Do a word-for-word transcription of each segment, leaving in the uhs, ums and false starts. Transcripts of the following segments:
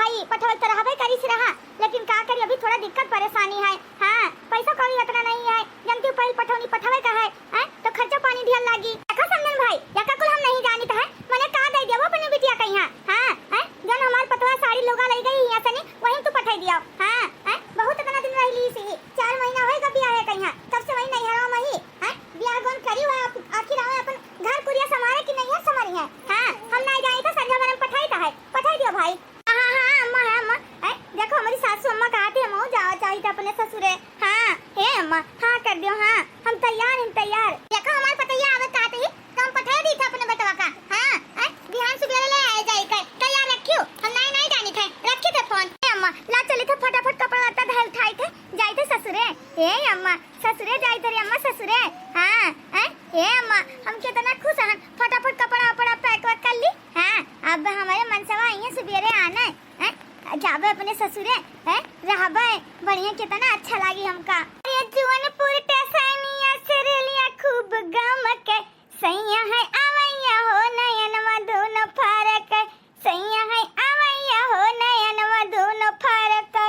आई, पठवत तो रहबे करिस रहा, लेकिन का करी, अभी थोड़ा दिक्कत परेशानी है। हाँ, पैसा कौड़ी इतना नहीं है, जनती पहिल पठौनी पठवे का है, हैं? तो खर्चा पानी ढेर लागी। देखा समधन भाई, यका कुल हम नहीं जानित है, मने का दे देबो अपने बिटिया का यहाँ, हाँ, हैं? जौन हमार पतवा साड़ी लुगा लई गई यहाँ से नहीं, वहीं तू पठाई दिया, हाँ, हैं? बहुत इतना दिन रह ली सी, चार महीना होई गा बियाह है कहीं, तब से वहीं नैहरा में ही, हैं? बियाह गौन करी हुआ, आखिर आवे अपन घर कुरिया संभारे कि नहीं है संभारी है, हाँ? हम नहीं जानित है, संझा मरम पठाई का है, पठाई दियो भाई। हाँ, हाँ, हाँ, अम्मा, हाँ, अम्मा। ए, देखो, हमारी सासू अम्मा कहती है, "हमहू जावा चाहित अपने ससुरे।" हाँ, हे अम्मा, हाँ कर दियो, हाँ, हम तैयार हैं, तैयार। देखो, हमार पतैया आवे कहते ही, तो हम पठाई दी थे अपने बेटवा का। हाँ, ए, बिहान सुबेरे ले आए जाई के, तैयार रखियो, हम नहीं, नहीं जानी थे, रखी थे फोन। हे अम्मा, ला चली थे फटाफट कपड़ा लत्ता धर उठाई थे, जाई थे ससुरे। हे अम्मा, ससुरे जाई थे रे अम्मा, ससुरे। हाँ, ए, हे अम्मा, हम कितना खुश हन, फटाफट कपड़ा उपड़ा पैक वैक कर ली। हाँ, अब हमारे मनसवा आई है सुबेरे आना है। हैं? जाबे अपने ससुरे, हैं? रहबे, बढ़िया, कितना अच्छा लागी हमका। अरे जौनपुर टेसनिया से रेलिया खूब गमके, सैया है आवैया हो नयनवा दूनो फरके, सैया है आवैया हो नयनवा दूनो फरके।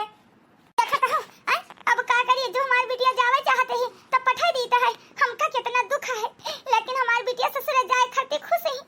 देखत हो, हैं? अब का करी, जो हमार बिटिया जावे चाहते ही, तब पठाई दीत है। हमका कितना दुख है, लेकिन हमार बिटिया ससुरे जाए खातिर खुश ही।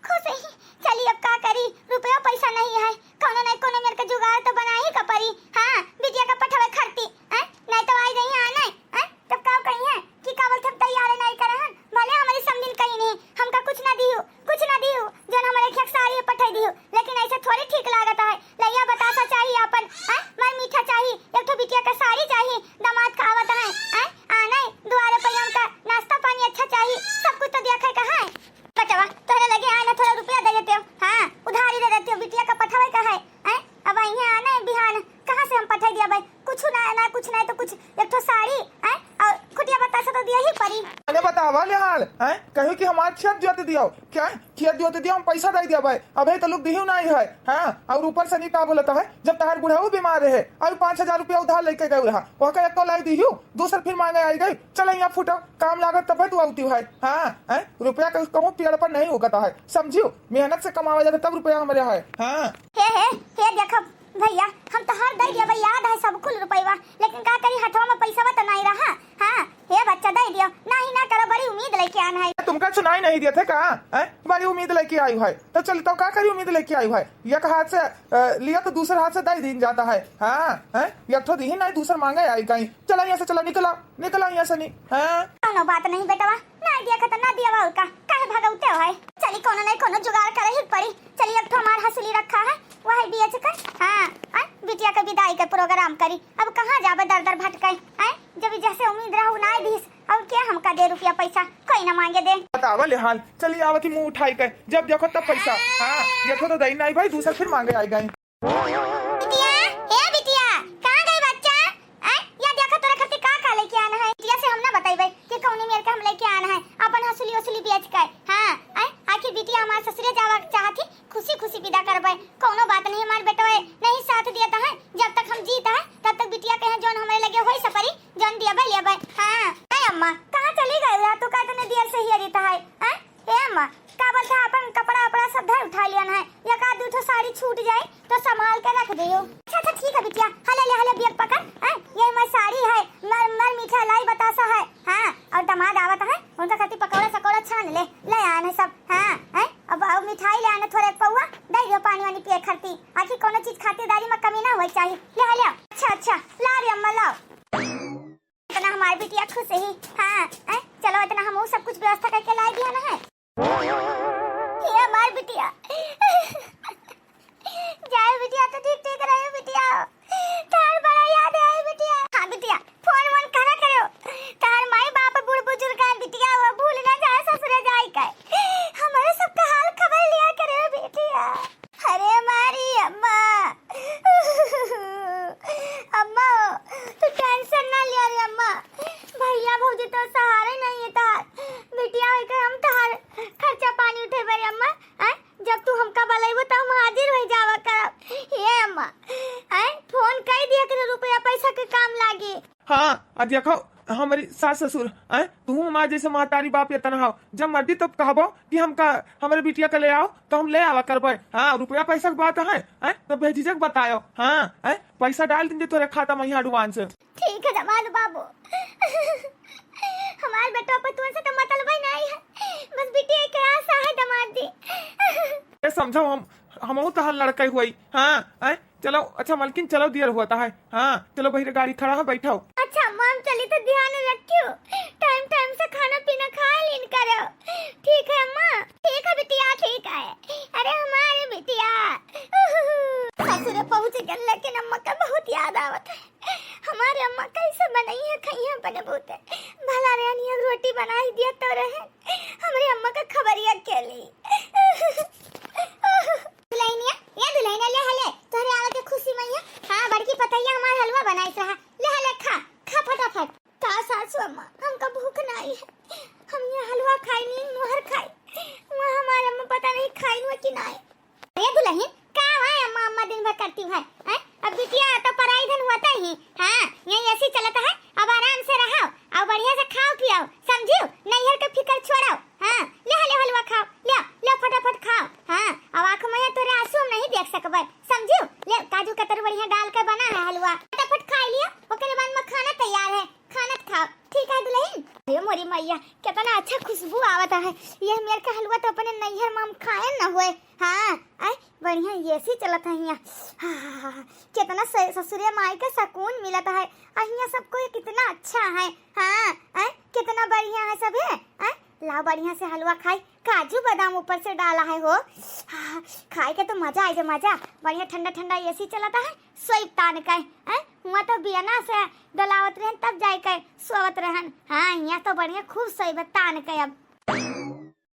खुश ही। चली, अब का करी, रुपया पैसा नहीं है, कौनो नहीं कौनो मेर के जुगाड़ तो बनाई का परी। हाँ, बिटिया का पठवे खरती, हैं? नहीं तो आई रही हाँ नहीं, हैं? तब का कही है कि का बोलत हम तैयार नहीं करे हन, भले हमारी समझिन कहीं नहीं, हमका कुछ ना दियो, कुछ ना दियो, जौन हमारे एक साड़ी पठाई दियो, लेकिन ऐसे थोड़ी ठीक लागत है। लइया बतासा चाहिए अपन, हैं? मर मीठा चाहिए, एक ठो बिटिया का साड़ी चाहिए, दामाद का आवत है, हैं? आने दुआरे पर हमका नाश्ता पानी अच्छा चाहिए, सब कुछ तो दिया खाए का है। बचवा, तोहरे लगे आए ना, थोड़ा रुपया दे देते हो, हाँ, उधारी दे देते हो, बिटिया का पठवे का है, हैं? अब यहाँ आना है बिहान, कहाँ से हम पठाई दिया भाई? कुछ ना, ना कुछ नहीं तो कुछ एक ठो साड़ी, हैं? और खुटिया बतासा तो दिया ही परी। अरे बतावा ले हाल, हैं? कहो कि हमार खेत जोत दियो, क्या है? खेत जोत दियो, हम पैसा दे दिया भाई, अबे तो लोग दियो नहीं है, हाँ? और ऊपर से नहीं का बोलता है, जब तहार बुढ़ाऊ बीमार रहे, और पाँच हजार रुपया उधार लेके गए रहा, वहाँ का एको लाई दियो, दूसर फिर मांगे आई गई, चल यहाँ फूटो, काम लागत तब तू आउती है। हाँ, हैं? रुपया कहीं कहूँ पेड़ पर नहीं उगता है, समझियो? मेहनत से कमावा जाता तब रुपया हमारे है। हाँ। हे, हे, हे, देखो भैया, हम तो हर दे दिया भाई, याद है सब कुल रुपयवा, लेकिन का करी, हथवा में पैसा तो नहीं रहा। हाँ, हे बच्चा, दे दियो, नहीं ना करो, बड़ी उम्मीद लेके आन है। तुमका सुनाई नहीं दिया था का? हैं? बड़ी उम्मीद लेके आई है, तो चल तो का करी, उम्मीद लेके आई है, एक हाथ से, अ, लिया तो दूसरे हाथ से दे दीन जाता है। हाँ, हैं? एक ठो दीही नहीं, दूसर मांगे आई कहीं। चला यहाँ से, चला, निकला। निकल आई ऐसा नहीं, हाँ? कौनो बात नहीं बेटवा, ना दिया खत ना दिया बाबू का, काहे भगौते हो है? चली कोनो नहीं कोनो जुगाड़ करे ही पड़ी। चली एक ठो हमार हंसुली रखा है, वही बेच कर, हाँ, आ, बिटिया के विदाई के प्रोग्राम करी। अब कहाँ जाबे दर दर भटके, हैं? जब ई जैसे उम्मीद रहू ना दिस, अब क्या हमका दे रुपया पैसा, कोई ना मांगे दे। बतावा ले हाल, चली आवत ही मुंह उठाई के, जब देखो तब पैसा, हाँ, ये तो दई नहीं भाई, दूसर फिर मांगे आई गई। बिटिया, ए बिटिया, कहाँ गई बच्चा? आय, या देखा तोरा खातिर का का लेके आना है। बिटिया से हम ना बतइबे कि कौनी मेर के हम लेके आना है, अपन हंसुली वसुली बेच के। हाँ, आय, आखिर बिटिया हमार ससुरे जावा के चाहत ही, खुशी खुशी विदा करबे। कौनो बात नहीं, हमार बेटवा नहीं साथ दिया है, जब तक हम जीत है, तब तक बिटिया के यहाँ जौन हमारे लगे होई सपरी, जौन दिया बे लेबे। हाँ, ए अम्मा, कहाँ चली गई रहा तू, का इतने देर से ही अरित है? आय, ए अम्मा, का बोलत है, अपन कपड़ा उपड़ा सब धर उठा लियन है, एक आध दू ठो साड़ी छूट जाए तो संभाल के रख दियो। अच्छा, अच्छा, ठीक है बिटिया, हले ले, हले बैग पकड़, हैं? ये हमार साड़ी है, मर, मर मीठा लाई बतासा है, हाँ, और दामाद आवत है, उनका खातिर पकौड़ा सकौड़ा छान ले, ले आन है सब, हाँ, हैं? अब आओ मिठाई ले आने थोड़े पौआ, दे दियो पानी वानी पिए खातिर, आखिर कोनो चीज खातिरदारी में कमी ना होए चाहिए, ले, ले। अच्छा, अच्छा, ला रे अम्मा, लाओ। इतना हमार बिटिया खुश ही। हाँ, हैं? चलो, इतना हमहू सब कुछ व्यवस्था करके लाई दिया ना है। ये हमार बिटिया। जाए बिटिया, तो ठीक ठीक रहे बिटिया। तार बड़ा याद आए बिटिया। हाँ बिटिया, फोन वोन करा करो। तार माई बाप बूढ़ बुजुर्ग है बिटिया, वो भूल ना जाए ससुरे जाए के। हमारे सबका हाल खबर लिया करे बिटिया। अरे मारी अम्मा, अम्मा, तू tension ना लिया रे अम्मा। भैया भौजी तो सहारे नहीं है तार। बिटिया होके हम तार खर्चा पानी उठेबे रे अम्मा। हैं? जब तू हमका बलैबो तो हम हाजिर हो जावा करब। ये अम्मा, हैं? फोन कर दिया करे, रुपया पैसा के काम लागी। हाँ, आ देखो, हमरी सास ससुर, हैं? तू हमार जैसे महतारी बाप एतना हो, जब मर्जी तब कहबो कि हमका, हमरे बिटिया के ले आओ, तो हम ले आवा करबे। हाँ, रुपया पैसा के बात है, हैं? तो बेझिझक बतायो, हाँ, हैं? पैसा डाल देंगे तोरे खाता में यहाँ advance। ठीक है दामाद बाबू, हमार बेटा पतुआ से तो मतलबे नहीं है, बस बिटिया के आशा है दामाद जी। ए, समझो हम, हमहू तहार लड़का हुई। हाँ, आय, चलो, अच्छा मलकिन, चलो, देर होता है। हाँ, चलो, बहिरे गाड़ी खड़ा है, बैठो। अच्छा अम्मा, हम चली तो ध्यान रखियो, टाइम टाइम से खाना पीना खा लीन करो। ठीक है अम्मा? ठीक है बिटिया, ठीक है। अरे हमारे बिटिया, ससुरे पहुँच गए, लेकिन अम्मा का बहुत याद आवत है। हमारे अम्मा कैसे बनई है, खइया बने बूते। भला रहनी, अब रोटी बनाई दिया तो रहे, हमरे अम्मा का खबरिया के ली। दुल्हनिया, या दुल्हनिया, ले हले, तोहरे आवे के खुशी में है। हाँ, बड़की पतैया हमार हलवा बनाई रहा, ले हले, खा, खा फटाफट। का सासू अम्मा, हमका भूख नाई है, हम ये हलवा खाई नहीं, मोहर खाई, वहाँ हमारे अम्मा पता नहीं खाई हुआ कि नाई। अरे दुल्हन, का हुआ है अम्मा, अम्मा दिन भर करती है, हैं? अब बिटिया तो पराई धन होता ही, हाँ, यही ऐसी चलत है, अब आराम से रहो, और बढ़िया से खाओ पियो, समझियो, नैहर के फिकर छोड़ो, हाँ, ले हले हलवा खाओ, ले, ले फटाफट खाओ, हाँ, अब आँख में तोरे आंसू हम नहीं देख सकबे, समझियो, ले काजू कतरी बढ़िया डाल के बना है हलवा, फटाफट खा लियो, ओकरे बाद में खाना तैयार है, खाना खाओ, ठीक है दुल्हन। अरे मोरी मैया, कितना अच्छा खुशबू आवत है। ये मेर के हलवा तो अपने नैहर में हम खाए न हुए। हाँ, आय, बढ़िया एसी चलत है यहाँ। हाँ, हाँ, हाँ, हाँ, कितना स-, ससुरे माई का सुकून मिलत है। आ हियाँ सब कोई कितना अच्छा है। हाँ, आय, कितना बढ़िया है सब है। आय, लाओ बढ़िया से हलवा खाई, काजू बादाम ऊपर से डाला है हो। हाँ, खाए के तो मजा आई जे मजा। बढ़िया ठंडा ठंडा एसी चलत है, सोई तान के, हैं? हुआ तो बियना से डोलावत रहन, तब जाए के सोवत रहन। हाँ, यहाँ तो बढ़िया खूब सोई तान के अब।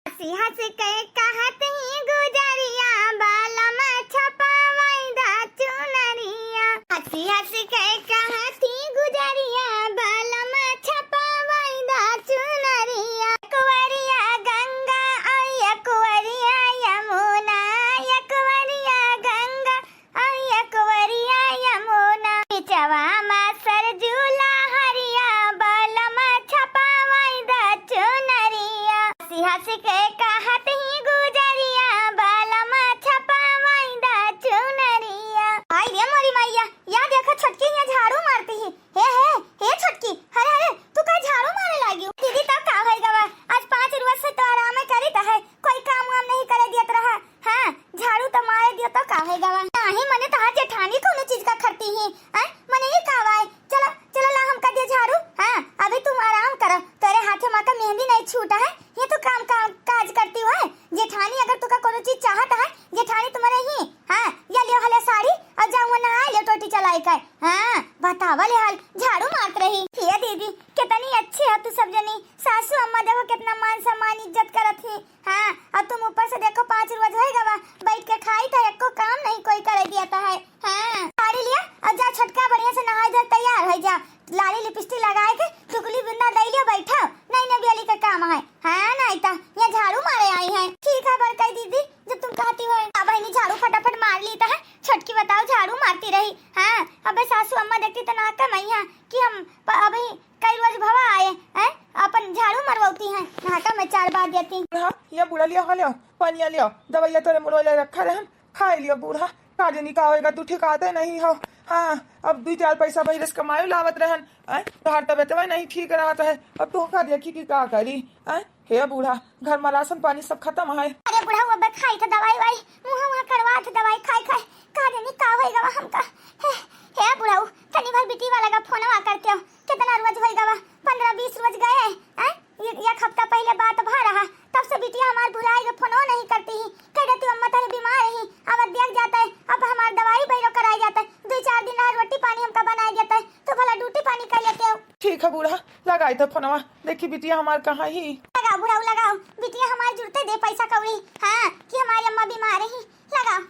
हँसी हँसी के कहत ही गुजरिया, बालम छपावई दा चुनरिया। हँसी हँसी के कहत ही गुजरिया, बालम छपावई दा चुनरिया। कुंवरिया गंगा, ओ या कुंवरिया यमुना, या कुंवरिया गंगा, अइया कुंवरिया यमुना, बिचवा मा सरजू लहरिया, बालम छपावई दा चुनरिया। हँसी हँसी के कहत ही गुजरिया, बालम छपावई दा चुनरिया। आई रे मोरी मैया, या देखो छोटकी यहाँ झाड़ू मारती ही। हे, हे, हे छोटकी, अरे, अरे, तू का झाड़ू मारे लागी? दीदी, तब का होई गवा? आज पाँच रोज से तो आराम करीत है, कोई काम वाम नहीं करे दियत रहा। हाँ, झाड़ू तो मारे दियो तो का होई गवा? नहीं, मने तहार जेठानी कोनो चीज का खरती ही, हैं? मने ये का वाय? चलो, चलो ला हमका दियो झाड़ू। हाँ, अभी तुम आराम करो, तेरे हाथे मा का मेहंदी नहीं छूटा है, ये तो काम, काम काज करती हो, हैं? जेठानी अगर तुका कोनो चीज चाहत है, जेठानी तुम्हारे ही, हाँ, या लियो हले साड़ी और जाओ नहाए लियो टोटी चलाई कर। हाँ, बतावा ले हाल, झाड़ू मारत रही। हे दीदी, कितनी अच्छी है तू सब जनी। सासू अम्मा देखो कितना मान सम्मान इज्जत करत ही। हाँ, और तुम ऊपर से देखो पाँच रोज होई गवा, बैठ के खाई था, एको काम नहीं कोई करे दिया था है। हाँ, साड़ी लिया और जा छोटका बढ़िया से नहाए धोए तैयार हो जा, लाली लिपस्टिक लगाए के टुकली बिंदा दे लियो, बैठो, नहीं नबियली का काम है। हाँ, नहीं तो ये झाड़ू मारे आई है। ठीक है बड़काई दीदी, जब तुम कहती हो। अब बहनी झाड़ू फटाफट मार ली तो है, छोटकी बताओ झाड़ू मारती रही। हाँ, अबे सासू अम्मा देखती तो ना कमैया कि हम प-, अभी कई रोज भवा आए हैं, अपन झाड़ू मरवती हैं, नहाका में चार बार देती। हाँ, ये बूढ़ा लियो, हाँ लियो, पानी लियो, दवाइया तोरे मुड़वा ले रखा रहन, खाए लियो बूढ़ा, का जनी का होएगा, तू ठिकाते नहीं हो। हाँ, अब दुई चार पैसा बहिरे से कमाए लावत रहन, हैं, तोहार तबियतवा नहीं ठीक रहत है, अब तू का देखी कि का करी, हैं? हे बूढ़ा, घर में राशन पानी सब खत्म है। अरे बूढ़ा, वो अबे खाई था दवाई वाई, मुँह वहाँ करवा था दवाई खाई खाई, का जनी का होई गवा हमका। हे, हे बूढ़ा, तनी भर बिटिया वाला का फोनवा करते हो, कितना रोज होई गवा, पन्द्रह बीस रोज गए, हैं? ये, एक हफ्ता पहले बात भा रहा, तब से बिटिया हमार भुलाई के फोनो नहीं करती ही। कह देती अम्मा तोरे बीमार ही, अब देख जाता है, अब हमार दवाई भैरो कराई जाता है, दो चार दिन रहा रोटी पानी हमका बनाई देता है, तो भला ड्यूटी पानी कर लेते हो। ठीक है बूढ़ा, लगाई तो फोनवा, देखी बिटिया हमार कहाँ ही। लगाओ बुढ़ऊ लगाओ, बिटिया हमार जुड़ते दे पैसा कौड़ी, हाँ कि हमारी अम्मा बीमार ही, लगाओ।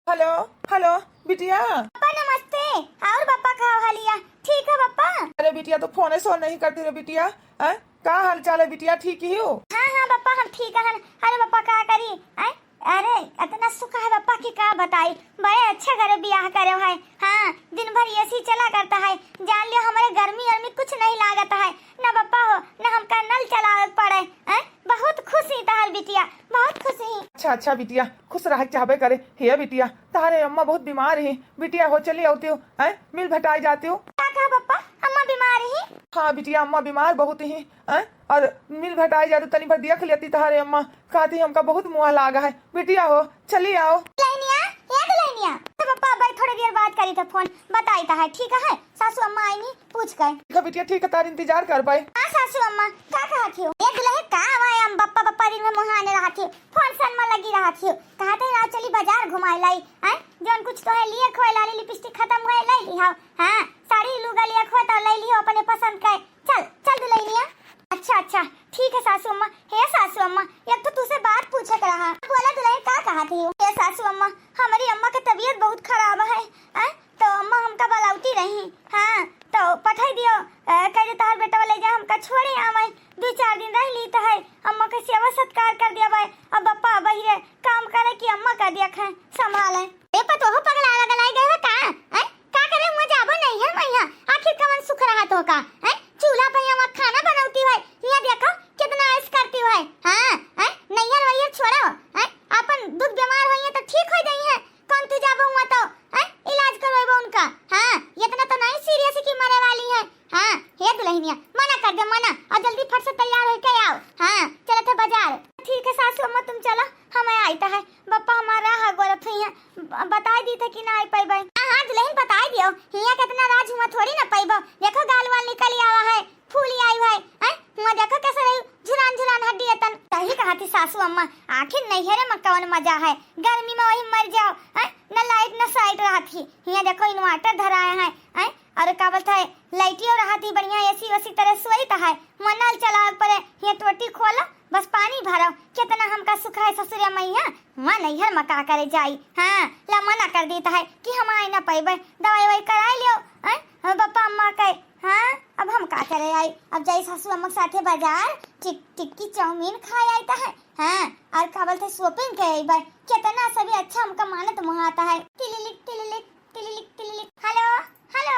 हेलो, हेलो, बिटिया। पापा नमस्ते। और पापा का हालिया? ठीक है पापा। अरे बिटिया, तू फोन सो नहीं करती रे बिटिया, हैं? का हाल चाल है बिटिया, ठीक ही हो? हाँ, हाँ पापा, हम ठीक हन। अरे पापा, का करी, हैं? अरे इतना सुख है पापा कि का बताई, बड़े अच्छे घरे बियाह करे है। हाँ, हाँ, दिन भर AC चला करता है, जान लियो हमरे गर्मी वर्मी कुछ नहीं लागत है, ना बप्पा हो, ना हमका नल चलावे पड़े, हैं? बहुत खुश ही तहार बिटिया, बहुत खुश ही। अच्छा, अच्छा बिटिया, खुश रहे चाहबे करे। हे बिटिया, तहारे अम्मा बहुत बीमार ही, बिटिया हो चली आवती हो, हैं? मिल भटाई जाती हो। का कहा बप्पा, अम्मा बीमार ही? हाँ बिटिया, अम्मा बीमार बहुत ही, हैं? और मिल भटाई जाती, तनी भर देख लेती तहारे अम्मा, कहती हमका बहुत मुँह लागा है, बिटिया हो चली आओ। दुलहिनिया, ए दुलहिनिया, तो बप्पा भाई थोड़ी देर बात करी तो फोन बताई तो है, ठीक है? सासू अम्मा आईनी पूछ कर। ठीक है बिटिया, ठीक है, तार इंतजार कर पाए। हाँ सासू अम्मा, का कहत हो? ए दुलहे का आवा है, हम बप्पा बप्पा दिन में मुहाने रहत हो, फोन सन में लगी रहत हो, कहत है ना चली बाजार घुमाए लाई, हैं? जौन कुछ तो है लिए खोए लाली लिपस्टिक खत्म हुए ले ली हो, हाँ साड़ी लुगा लिए खोए तो ले ली हो अपने पसंद के, चल चल दुलहिनिया। अच्छा अच्छा, ठीक है सासू अम्मा। हे सासू अम्मा, एक तो तुसे बात पूछे के रहा। बोला दुलहे, का कहत हो? हे सासू अम्मा, हमारी अम्मा के तबीयत बहुत खराब है, हैं? तो अम्मा हमका बलावती रही, हाँ तो पठाई दियो, अ, कह दे तहार बेटवा ले जा हमका छोड़े आवे, दो चार दिन रह ली तो है, अम्मा के सेवा सत्कार कर दिया भाई। अब बप्पा बहिरे काम करे कि अम्मा का देखे संभाले। ए पतोह पगला लगलाई गए हो का? हैं? का करे हुआ जाबो नहीं है मैया, आखिर कवन सुख रहा तो का? हैं? चूल्हा पे यहाँ खाना बनौती है, यहाँ देखो कितना ऐश करती है। हाँ, हैं? नैहर वैहर छोड़ो, हैं? अपन दुख बीमार होइए तो ठीक हो जाइए, कौन तू जाबो हुआ तो, हैं? इलाज करवाबो उनका। हाँ, इतना तो नहीं सीरियस की मरे वाली है। हाँ, हे दुलहिनिया, मना कर दे मना, और जल्दी फट से तैयार होके आओ। हाँ, चलत है बाजार। ठीक है सासू अम्मा, तुम चलो, हम आई तो है। बप्पा हमारा हा गोरत हुई है, ब-, बताई दी थे कि ना आई पाइबे। हाँ हाँ दुलहिन, बताई दियो, हिया कितना राज हुआ थोड़ी ना पाइबो। देखो गाल वाल निकल आवा है, फूल आई है, हैं? हुआ देखो कैसे रही झुरान झुरान हड्डी एतन। सही कहा थी सासू अम्मा, आखिर नैहरे में कौन मजा है, गर्मी में वही मर जाओ, हैं? न लाइट न साइट रहा थी, हिया देखो इन्वर्टर धराए हैं, हैं? और का बोलता है लाइटियो रहा थी बढ़िया, AC वैसी तरह सोई तो है, हुआ नल चलावे पड़े, हिया टोटी खोलो बस पानी भरो, कितना हमका सुख है ससुरे मैया। हुआ नैहर में का करे जाई? हाँ, ला मना कर देता है कि हम आए ना पैबे, दवाई ववाई कराए लियो, हैं? हम बप्पा अम्मा के, हाँ, अब हम का करे आई? अब जाई सासू अम्मा के साथे बाजार, टिक-, टिक्की चाउमीन खाए आई तो है, हाँ, और का बोलते shopping के आई बा, कितना सभी अच्छा हमका मानत मुहाता है। टिलिलिक, टिलिलिक, टिलिलिक, टिलिलिक। हेलो, हेलो।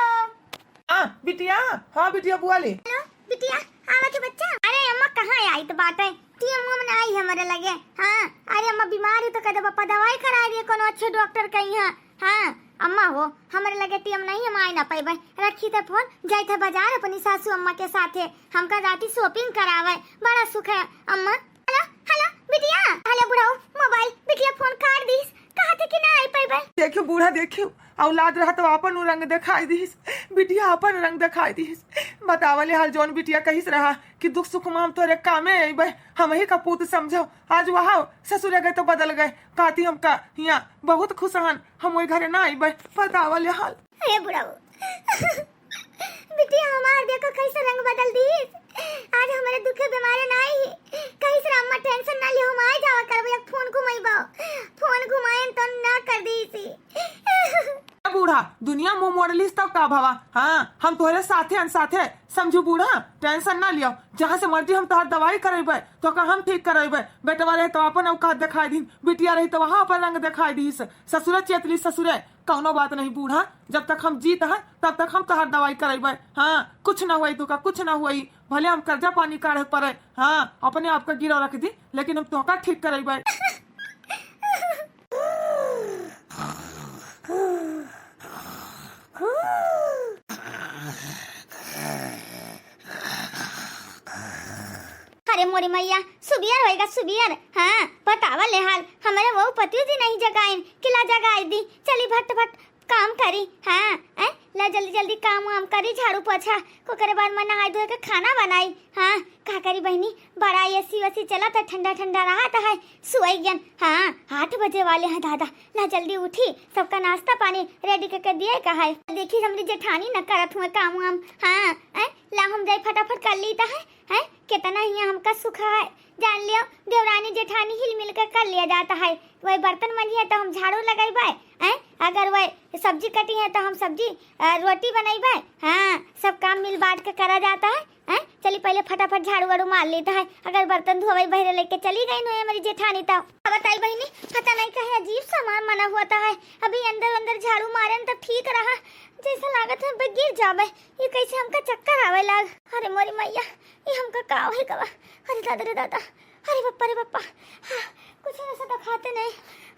हाँ, बिटिया, हाँ, बिटिया, बुआ ले। हेलो, बिटिया, आवा के बच्चा। अरे अम्मा, कहाँ आई तो बाटे? टीएम उम ना आई हमारे लगे। हाँ, अरे अम्मा, बीमार है तो कह दे पापा, दवाई कराए दिए कोनो अच्छे डॉक्टर के यहाँ। हाँ, अम्मा हो, हमारे लगे टीएम नहीं, हम आए ना पाइबे। रखी थे फोन, जाई थे बाजार अपनी सासू अम्मा के साथे। हमका जाती shopping करावे, बड़ा सुख है अम्मा। हेलो, हेलो, बिटिया। हेलो बुढ़ऊ, मोबाइल, बिटिया फोन काट दीस, कहा थे कि ना आई पाइबे। देखियो बूढ़ा, देखियो, औलाद रहा तो आपन उ रंग देखाई दीस, बिटिया आपन रंग देखाई दीस। बतावले हाल जौन बिटिया कहिस रहा कि दुख सुख में हम तोरे कामे अइबे, हम ही का पूत समझो। आज वहाँ ससुरे गए तो बदल गए, कहती हमका हियाँ बहुत खुश हन, हम वही घरे ना अइबे। बतावले हाल। हे बुढ़ऊ, बिटिया हमार देखो कैसे रंग बदल दीस। आज हमारे दुखे बीमारे ना आई, कहिस रहा अम्मा tension ना लियो, हम आए जावा करबो, एक फोन घुमाइबो, फोन घुमाएन तो ना कर दीसी। ए बूढ़ा, दुनिया मुंह मोड़ लीस तब का भवा? हाँ, हम तोहरे साथे अन साथे, समझू बूढ़ा, tension ना लियो। जहाँ से मर्जी हम तोहर दवाई करेबे, तो का हम ठीक करेबे। बेटवा रहे तो अपन औकात दिखाई दीन, बिटिया रही तो वहाँ अपन रंग दिखाई दीस। ससुरे चेत ली ससुरे, कौनो बात नहीं बूढ़ा, जब तक हम जीत है तब तक हम तोहर दवाई करेबे। हाँ, कुछ ना हुई तो का, कुछ ना हुई, भले हम कर्जा पानी काढ़े पड़े, हाँ, अपने आप का गिरो रख दी, लेकिन हम तोहका ठीक करेबे। अरे मोरी मैया, सुबियर होएगा, सुबियर। हाँ, बतावले हाल, हमरे वो पतियो जी नहीं जगाइन, कि ला जगाई दी, चली भट भट काम करी। हाँ, ए, ला जल्दी जल्दी काम वाम करी, झाड़ू पोछा, ओकरे बाद में नहाई धोए के खाना बनाई। हाँ, का करी बहिनी, बड़ा AC वेसी चलत है, ठंडा ठंडा रहत है, सुई गन। हाँ, आठ बजे वाले हैं दादा, ला जल्दी उठी, सबका नाश्ता पानी ready करके दिए का है। देखी हमरी जेठानी न करत हुए काम वाम। हाँ, ए, ला हम जाई फटाफट कर ली त है, हैं? कितना हियाँ हमका सुख है, जान लियो, देवरानी जेठानी हिल मिल के कर लिया जाता है। वही बर्तन मंजी है तो हम झाड़ू लगइबे, हैं? अगर वही सब्जी कटी है तो हम सब्जी, अ, रोटी बनइबे। हाँ, सब काम मिल बांट के करा जाता है। हैं? चली पहिले फटाफट झाड़ू वाड़ू मार लेता है, अगर बर्तन धोवई बहरे लेके चली गई हुई हमारी जेठानी तो। अब बताई बहिनी, पता नहीं कहे अजीब सा हमार मना होता है। अभी अंदर अंदर झाड़ू मारेन तो ठीक रहा, जैसे लागत है बे गिर जाबे। ये कैसे हमका चक्कर आवे लाग। अरे मोरी मैया, ये हमका का होई गवा। अरे दादा रे दादा, अरे बप्पा रे बप्पा। हाँ, कुछ ऐसा तो खाते नहीं।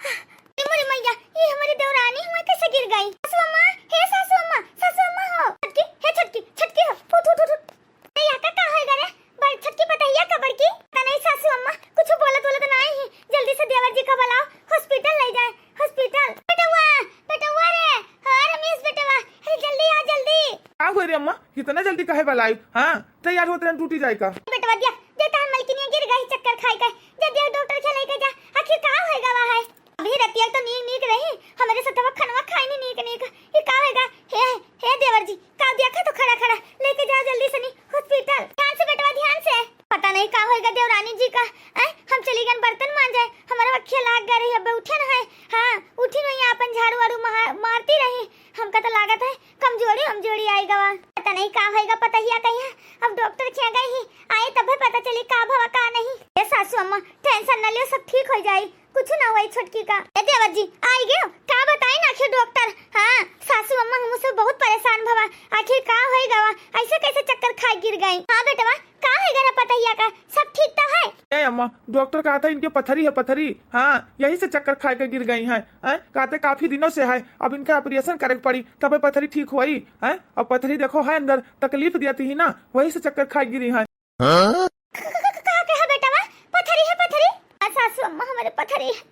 हाँ, ए मोरी मैया, ये हमारी देवरानी हुआ कैसे गिर गई? सासू अम्मा, हे सासू अम्मा, सासू अम्मा हो। छटकी, हे छटकी, छटकी हो। उठ, उठ, उठ, उठ। अरे, या का, का होएगा रे? बड़ छटकी पतहिया का बड़की? पता नहीं सासू अम्मा, कुछ बोलत बोलत ना आई ही। जल्दी से देवर जी का बुलाओ, हॉस्पिटल ले जाए, हॉस्पिटल। बेटवा, बेटवा रे, हाँ रमेश बेटवा, अरे जल्दी आ, जल्दी। का हुए रे अम्मा, इतना जल्दी काहे बुलायु? हाँ, तैयार होत रहन, ड्यूटी जाए का। बेटवा दिया, जे तहार मलकिनिया गिर गई चक्कर खाए के, जे दिया डॉक्टर के लेके जा, आखिर का होएगा वहाँ है? अभी रतिया तो नीक नीक रही, हमरे सथवा खनवा खाई नी नीक नीक। ये का होएगा? हे, हे देवर जी, का देखा तो खड़ा खड़ा, लेके जा जल्दी सनी हॉस्पिटल। ध्यान से बेटवा, ध्यान से। पता नहीं का होएगा देवरानी जी का। ऐ, हम चली गन बर्तन मांजे, हमारा अखिया लाग गए रही, अब उठे न है। हाँ, उठी नहीं, अपन झाड़ू वाड़ू महा-, मारती रही। हमका तो लागत है कमजोरी, कमजोरी आई गवा। पता नहीं का होएगा पतहिया कहिया। अब डॉक्टर खिया गई ही, आए तबे पता चली का भवा का नहीं। ए सासू अम्मा, टेंशन न लियो, सब ठीक हो जाई, कुछ ना होई छोटकी का। ए देवर जी, आई गयो, का बताई ना आखिर डॉक्टर। हाँ, सासू अम्मा हमसे बहुत परेशान भवा, आखिर का होई गवा, ऐसे कैसे चक्कर खाए गिर गई। हाँ बेटवा, का है गरा पतहिया का, सब ठीक तो है? ए अम्मा, डॉक्टर कहा था इनके पथरी है, पथरी। हाँ, यही से चक्कर खाए के गिर गई हैं। हैं? कहते काफी दिनों से है, अब इनका ऑपरेशन करे के पड़ी, तबे पथरी ठीक होई। हैं? अब पथरी देखो है अंदर, तकलीफ दिया थी ना, वही से चक्कर खाए गिरी हैं। हाँ? क-, क-, क-, का कहा बेटवा? पथरी है, पथरी? आ, सासू अम्मा, हमारे पथरी है।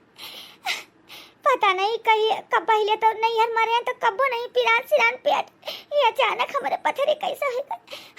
पता नहीं कहीं कब पहले तो नहीं हर मरे हैं तो कब्बो नहीं पिरान सिरान पेट। ये अचानक हमारे पथरी कैसा है?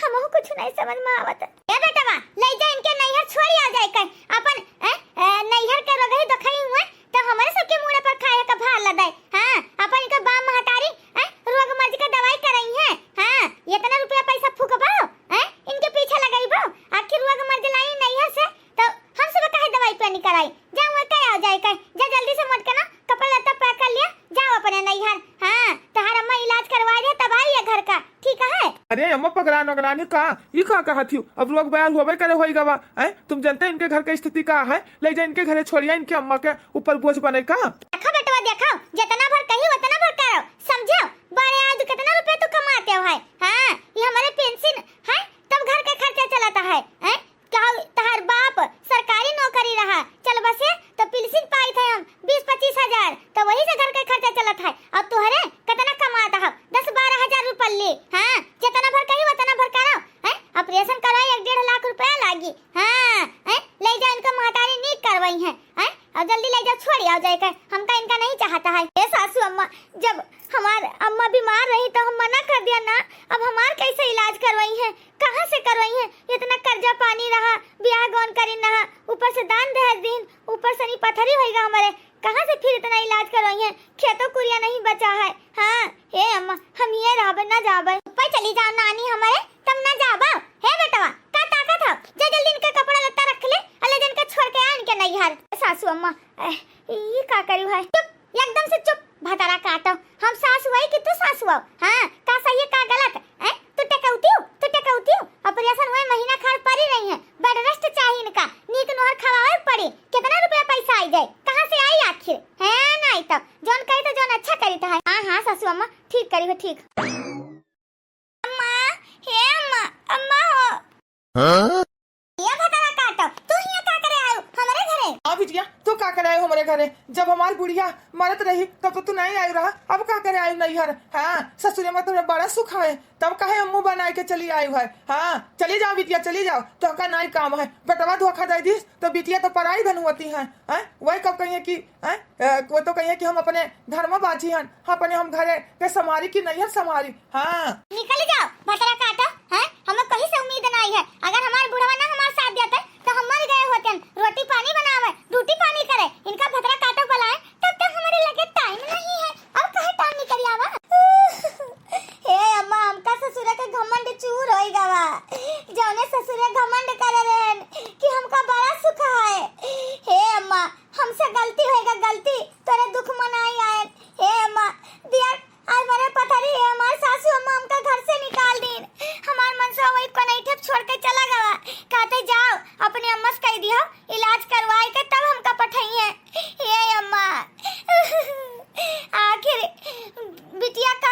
हमहू कुछ नहीं समझ में आवत। ए बेटवा, ले जा इनके नैहर छोड़ी आ जाए कर। अपन, ए, ए, नैहर के रोगही दखई हुए तो हमारे सबके मुड़े पर खाए का भार लदाए। हाँ, अपन इनके बाप महतारी, ए, रोग मर्ज के दवाई करई है। हाँ, इतना रुपया पैसा फूकबो, ए, इनके पीछे लगइबो, आखिर रोग मर्ज लाई नैहर से, तो हम सब काहे दवाई पानी कराई? जा वहाँ कह आओ जाए कह, जा जल्दी से मोट के ना कपड़ा लत्ता पैक कर लिया, जाओ अपने नैहर। हाँ, तोहार अम्मा इलाज करवा दे तब आई ये घर का, ठीक है? अरे अम्मा पगलान वगलान का, ई का कहत हियो? अब रोग बयाल होबे करे होई गवा, हैं? तुम जानते इनके घर के स्थिति का है? ले जा इनके घरे छोड़िया, इनके अम्मा के ऊपर बोझ बने का? देखो बेटवा देखो, जितना भर कही उतना भर करो, समझो? बड़े आज कितना रुपया तू कमाते हो है? हाँ, ये हमारे पेंशन है, तब घर का खर्चा चलाता है, हैं? का तहार बाप सरकारी नौकरी रहा, चल बसे तो पेंशन पाइत है हम बीस पच्चीस हजार, तो वही से घर के खर्चा चलत है। अब तोहरे कितना कमात है? दस बारह हजार रुपये ले, हाँ, जितना भर कही उतना भर करो, हैं? ऑपरेशन करवाई एक डेढ़ लाख रुपया लागी, हाँ, हैं? ले जा इनका महतारी नीक करवाई है, हैं? अब जल्दी ले जाओ, छोड़ आओ जाए के, हमका इनका नहीं चाहता है। ए सासू अम्मा, जब हमार अम्मा बीमार रही तो हम मना कर दिया ना, अब हमार कैसे इलाज करवाई है? कहाँ से करवाई है? इतना कर्जा पानी रहा, ब्याह गौन करीन रहा, ऊपर से दान दहेज दीन, ऊपर से नी पथरी होइगा हमारे, कहाँ से फिर इतना इलाज करवाई है? खेतों कुरिया नहीं बचा है। हाँ, हे अम्मा, हम ये रहबे ना जाबे। ऊपर चली जाओ नानी हमारे, तब ना जाबा। हे बेटवा, का ताकत है? जा जल्दी इनके कपड़ा लत्ता रख ले, और ले जा इनके छोड़ के आ इनके नैहर। सासू अम्मा, ए, ई का करी है? चुप, एकदम से चुप, भतारा काटो। हम सास हुई कि तू सास हुआ? हाँ, का सही है, का गलत? हैं? तू टकौती हो, तू टकौती हो। ऑपरेशन हुए महीना खार पड़ी रही है, बेड रेस्ट चाहिए इनका, नीक नोहर खवावे पड़ी। कितना रुपया पैसा आई जाए, कहाँ से आई आखिर? है नहीं तो जौन कही तो जौन अच्छा करी तो है। हाँ, हाँ, सासू अम्मा, ठीक करी हो, ठीक। अम्मा, हे अम्मा, अम्मा हो। हाँ? ये भतारा काटो, तू हियां का करे आयो हमरे घरे? आ बिटिया, तू का करे आयो हमरे घरे? जब हमार बुढ़िया मरत रही, तब तो तू नहीं आयो रहा, अब का करे आयो नैहर? हाँ, ससुरे में तोहरा बड़ा सुख है, तब काहे मुंह बनाए के चली आयो है? हाँ, चली जाओ बिटिया, चली जाओ, तोहका नाई काम है। बेटवा धोखा दे दिस, तो बिटिया तो पराई धन होती है, हैं? वही कब कहिए कि, हैं? अ, वो तो कहिए कि हम अपने घर में बाझी हन, अपने हम घरे के समारी की नैहर समारी। हाँ। निकल जाओ, भतरा काटो, हैं? हमें कहीं से उम्मीद नहीं है। अगर हमार बुढ़वा ना हमार साथ देते, तो हम मर गए होते। रोटी पानी बनावे, ड्यूटी पानी करे, इनका भतरा काटो बुलाए, तब तक हमारे लगे टाइम नहीं है। अब कहे टाइम निकल आवा? हे अम्मा, हमका ससुरे के घमंड चूर होई गवा। जौने ससुरे घमंड करे रहन कि हमका बड़ा सुख है। हे अम्मा, हमसे गलती होएगा, गलती, तोरे दुख मनाई आए। हे अम्मा, दिया आज मरे पथरी है, हमार सासू अम्मा हमका घर से निकाल दीन। हमार मनसा वही कनैठे छोड़ के बिटिया का